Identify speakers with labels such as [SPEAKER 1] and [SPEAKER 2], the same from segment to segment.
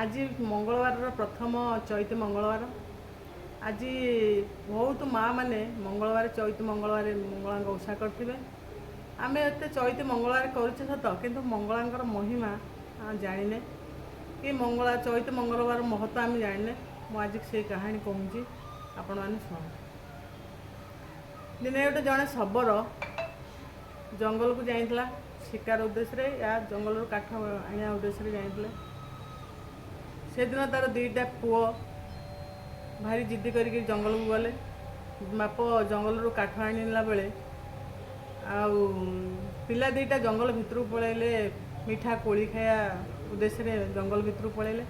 [SPEAKER 1] ଆଜି ମଙ୍ଗଳବାରର ପ୍ରଥମ ଚୈତି ମଙ୍ଗଳବାର। ଆଜି ବହୁତ ମା' ମାନେ ମଙ୍ଗଳବାର, ଚୈତି ମଙ୍ଗଳବାର ମଙ୍ଗଳାଙ୍କ ଓଷା କରିଥିବେ। ଆମେ ଏତେ ଚୈତି ମଙ୍ଗଳବାର କରୁଛେ ସତ, କିନ୍ତୁ ମଙ୍ଗଳାଙ୍କର ମହିମା ଜାଣିନେ କି ମଙ୍ଗଳା ଚୈତି ମଙ୍ଗଳବାର ମହତ୍ଵ ଆମେ ଜାଣିନେ। ମୁଁ ଆଜି ସେଇ କାହାଣୀ କହୁଛି, ଆପଣମାନେ ଶୁଣନ୍ତୁ। ଦିନେ ଗୋଟେ ଜଣେ ଶବର ଜଙ୍ଗଲକୁ ଯାଇଥିଲା ଶିକାର ଉଦ୍ଦେଶ୍ୟରେ ୟା ଜଙ୍ଗଲରୁ କାଠ ଆଣିବା ଉଦ୍ଦେଶ୍ୟରେ ଯାଇଥିଲେ। ସେଦିନ ତାର ଦୁଇଟା ପୁଅ ଭାରି ଜିଦ୍ଦି କରିକି ଜଙ୍ଗଲକୁ ଗଲେ। ବାପ ଜଙ୍ଗଲରୁ କାଠ ଆଣିଲା ବେଳେ ଆଉ ପିଲା ଦୁଇଟା ଜଙ୍ଗଲ ଭିତରକୁ ପଳେଇଲେ। ମିଠା କୋଳି ଖାଇବା ଉଦ୍ଦେଶ୍ୟରେ ଜଙ୍ଗଲ ଭିତରକୁ ପଳେଇଲେ।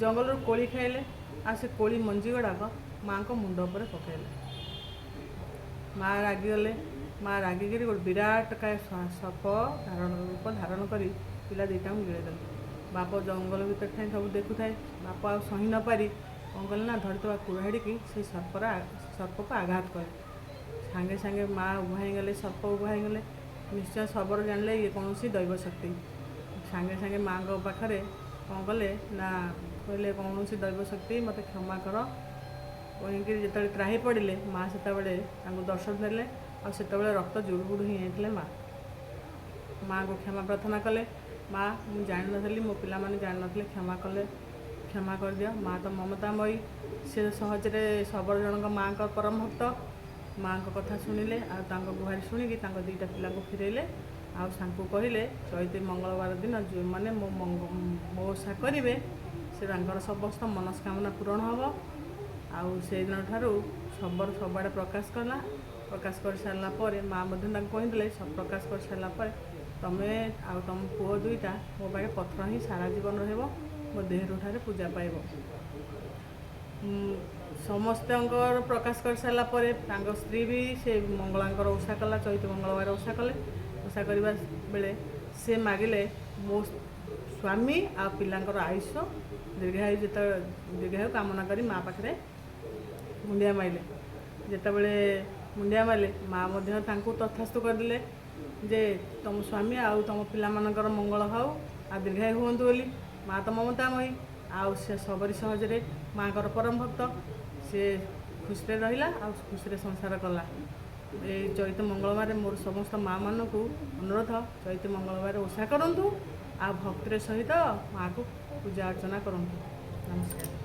[SPEAKER 1] ଜଙ୍ଗଲରୁ କୋଳି ଖାଇଲେ ଆଉ ସେ କୋଳି ମଞ୍ଜି ଗୁଡ଼ାକ ମାଆଙ୍କ ମୁଣ୍ଡ ଉପରେ ପକାଇଲେ। ମା ରାଗିଗଲେ। ମା ରାଗିକିରି ଗୋଟେ ବିରାଟ କାୟ ସର୍ପ ଧାରଣ ରୂପ ଧାରଣ କରି ପିଲା ଦୁଇଟାଙ୍କୁ ଗିଳେଇଦେଲେ। ବାପ ଜଙ୍ଗଲ ଭିତରେ ଥାଇ ସବୁ ଦେଖୁଥାଏ। ବାପ ଆଉ ସହି ନପାରି କ'ଣ କଲେ ନା, ଧରିଥିବା କୁରାଢ଼ିକି ସେଇ ସର୍ପକୁ ଆଘାତ କଲେ। ସାଙ୍ଗେ ସାଙ୍ଗେ ମା ଉଭା ହେଇଗଲେ, ସର୍ପ ଉଭା ହେଇଗଲେ। ନିଶ୍ଚୟ ଶବର ଜାଣିଲେ ଇଏ କୌଣସି ଦୈବ ଶକ୍ତି। ସାଙ୍ଗେ ସାଙ୍ଗେ ମାଆଙ୍କ ପାଖରେ କ'ଣ କଲେ ନା, କହିଲେ, "କୌଣସି ଦୈବ ଶକ୍ତି, ମୋତେ କ୍ଷମା କର" କହିକିରି ଯେତେବେଳେ ତ୍ରାହି ପଡ଼ିଲେ, ମା ସେତେବେଳେ ତାଙ୍କୁ ଦର୍ଶନ ଦେଲେ। ଆଉ ସେତେବେଳେ ରକ୍ତ ଜୁଡ଼ୁବୁଡ଼ୁ ହେଇଯାଇଥିଲେ ମା। ମାଆଙ୍କୁ କ୍ଷମା ପ୍ରାର୍ଥନା କଲେ, "ମା, ମୁଁ ଜାଣିନଥିଲି, ମୋ ପିଲାମାନେ ଜାଣିନଥିଲେ, କ୍ଷମା କଲେ, କ୍ଷମା କରିଦିଅ।" ମା ତ ମମତାମୟୀ। ସେ ସହଜରେ, ଶବର ଜଣଙ୍କ ମାଆଙ୍କ ପରମ ଭକ୍ତ, ମାଆଙ୍କ କଥା ଶୁଣିଲେ ଆଉ ତାଙ୍କ ଗୁହାରି ଶୁଣିକି ତାଙ୍କ ଦୁଇଟା ପିଲାଙ୍କୁ ଫେରାଇଲେ। ଆଉ ତାଙ୍କୁ କହିଲେ, ଚୈତି ମଙ୍ଗଳବାର ଦିନ ଯେଉଁମାନେ ମୋ ଓଷା କରିବେ, ସେ ତାଙ୍କର ସମସ୍ତ ମନସ୍କାମନା ପୂରଣ ହେବ। ଆଉ ସେଇଦିନ ଠାରୁ ଶବର ସବୁଆଡ଼େ ପ୍ରକାଶ କଲା। ପ୍ରକାଶ କରିସାରିଲା ପରେ ମା ମଧ୍ୟ ତାଙ୍କୁ କହିଥିଲେ, ପ୍ରକାଶ କରିସାରିଲା ପରେ ତମେ ଆଉ ତମ ପୁଅ ଦୁଇଟା ମୋ ପାଖେ ପଥର ହିଁ ସାରା ଜୀବନ ରହିବ, ମୋ ଦେହରୁ ଠାରେ ପୂଜା ପାଇବ। ସମସ୍ତଙ୍କର ପ୍ରକାଶ କରିସାରିଲା ପରେ ତାଙ୍କ ସ୍ତ୍ରୀ ବି ସେ ମଙ୍ଗଳାଙ୍କର ଓଷା କଲା। ଚୈତି ମଙ୍ଗଳବାର ଓଷା କଲେ। ଓଷା କରିବା ବେଳେ ସେ ମାଗିଲେ, ମୋ ସ୍ୱାମୀ ଆଉ ପିଲାଙ୍କର ଆୟୁଷ, ଦୀର୍ଘାୟୁ। ଯେତେବେଳେ ଦୀର୍ଘାୟୁ କାମନା କରି ମା ପାଖରେ ମୁଣ୍ଡିଆ ମାରିଲେ, ଯେତେବେଳେ ମୁଣ୍ଡିଆ ମାରିଲେ, ମା ମଧ୍ୟ ତାଙ୍କୁ ତଥାସ୍ତୁ କରିଦେଲେ ଯେ ତମ ସ୍ୱାମୀ ଆଉ ତମ ପିଲାମାନଙ୍କର ମଙ୍ଗଳ ହେଉ ଆଉ ଦୀର୍ଘାୟୁ ହୁଅନ୍ତୁ ବୋଲି। ମା ତ ମମତାମୟୀ, ଆଉ ସେ ଶବରୀ ସହଜରେ ମାଆଙ୍କର ପରମ ଭକ୍ତ। ସେ ଖୁସିରେ ରହିଲା ଆଉ ଖୁସିରେ ସଂସାର କଲା। ଏଇ ଚୈତ ମଙ୍ଗଳବାରରେ ମୋର ସମସ୍ତ ମାଆମାନଙ୍କୁ ଅନୁରୋଧ, ଚୈତ ମଙ୍ଗଳବାର ଓଷା କରନ୍ତୁ ଆଉ ଭକ୍ତିର ସହିତ ମାଆକୁ ପୂଜା ଅର୍ଚ୍ଚନା କରନ୍ତୁ। ନମସ୍କାର।